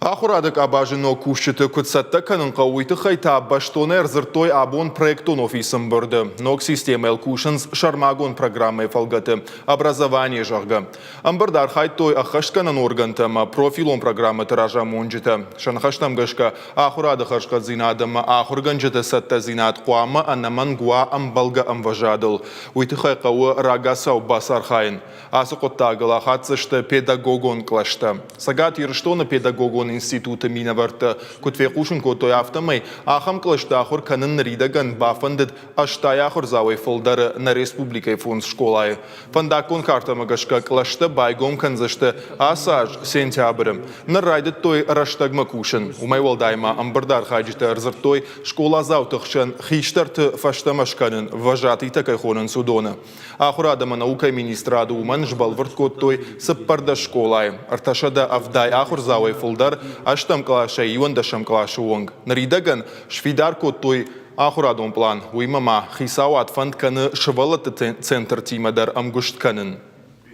Ахуырады къабазы ног кусджыты куыд цӕттӕ кӕнын хъӕуы, уый тыххӕй та бӕстонӕй ӕрдзырдтой абон проектон офисы ӕмбырды. Ног системӕйыл кусынц сӕрмагонд программӕйы фӕлгӕты «Образование», зӕгъгӕ. Ӕмбырды архайдтой ӕххӕстгӕнӕн органтӕ ӕмӕ профилон программӕты разамонджытӕ. Сӕ ныхӕстӕм гӕсгӕ, ахуырады хӕрзхъӕддзинад ӕмӕ ахуыргӕнджыты цӕттӕдзинад хъуамӕ ӕнӕмӕнг уа ӕмбӕлгӕ ӕмвӕзадыл. Уый тыххӕй хъӕуы рагацау бацархайын. Ацы хъуыддагыл ахаддзысты педагогон кълӕстӕ. Цӕгат Ирыстоны педагогон институты минӕвӕрттӕ куыд фехъусын кодтой, афтӕмӕй ахӕм кълӕсты ахуыр кӕнын ныридӕгӕн бафӕндыд 80 ахуырдзауӕй фылдӕры нӕ республикӕйы фондз скъолайы. Фӕндаггон картӕмӕ гӕсгӕ кълӕстӕ байгом кӕндзысты ацы аз сентябры. Ныр райдыдтой рӕстӕгмӕ кусын. Уымӕй уӕлдай ма ӕмбырды архайджытӕ ӕрдзырдтой скъоладзауты хсӕн хистӕрты фӕстӕмӕ скӕнын, вожатыйтӕ кӕй хонынц, уыдоны. Ахуырад ӕмӕ наукӕйы министрады уымӕн сбӕлвырд кодтой 14 скъолайы, 370 ахуырдзауӕй фылдӕр ӕстӕм къласӕй иуӕндӕсӕм къласы онг. Ныридӕгӕн сфидар кодтой ахуырадон пълан, уыимӕ ма хицауад фӕнд кӕны сывӕллӕтты центртимӕ дӕр ӕмгуыст кӕнын.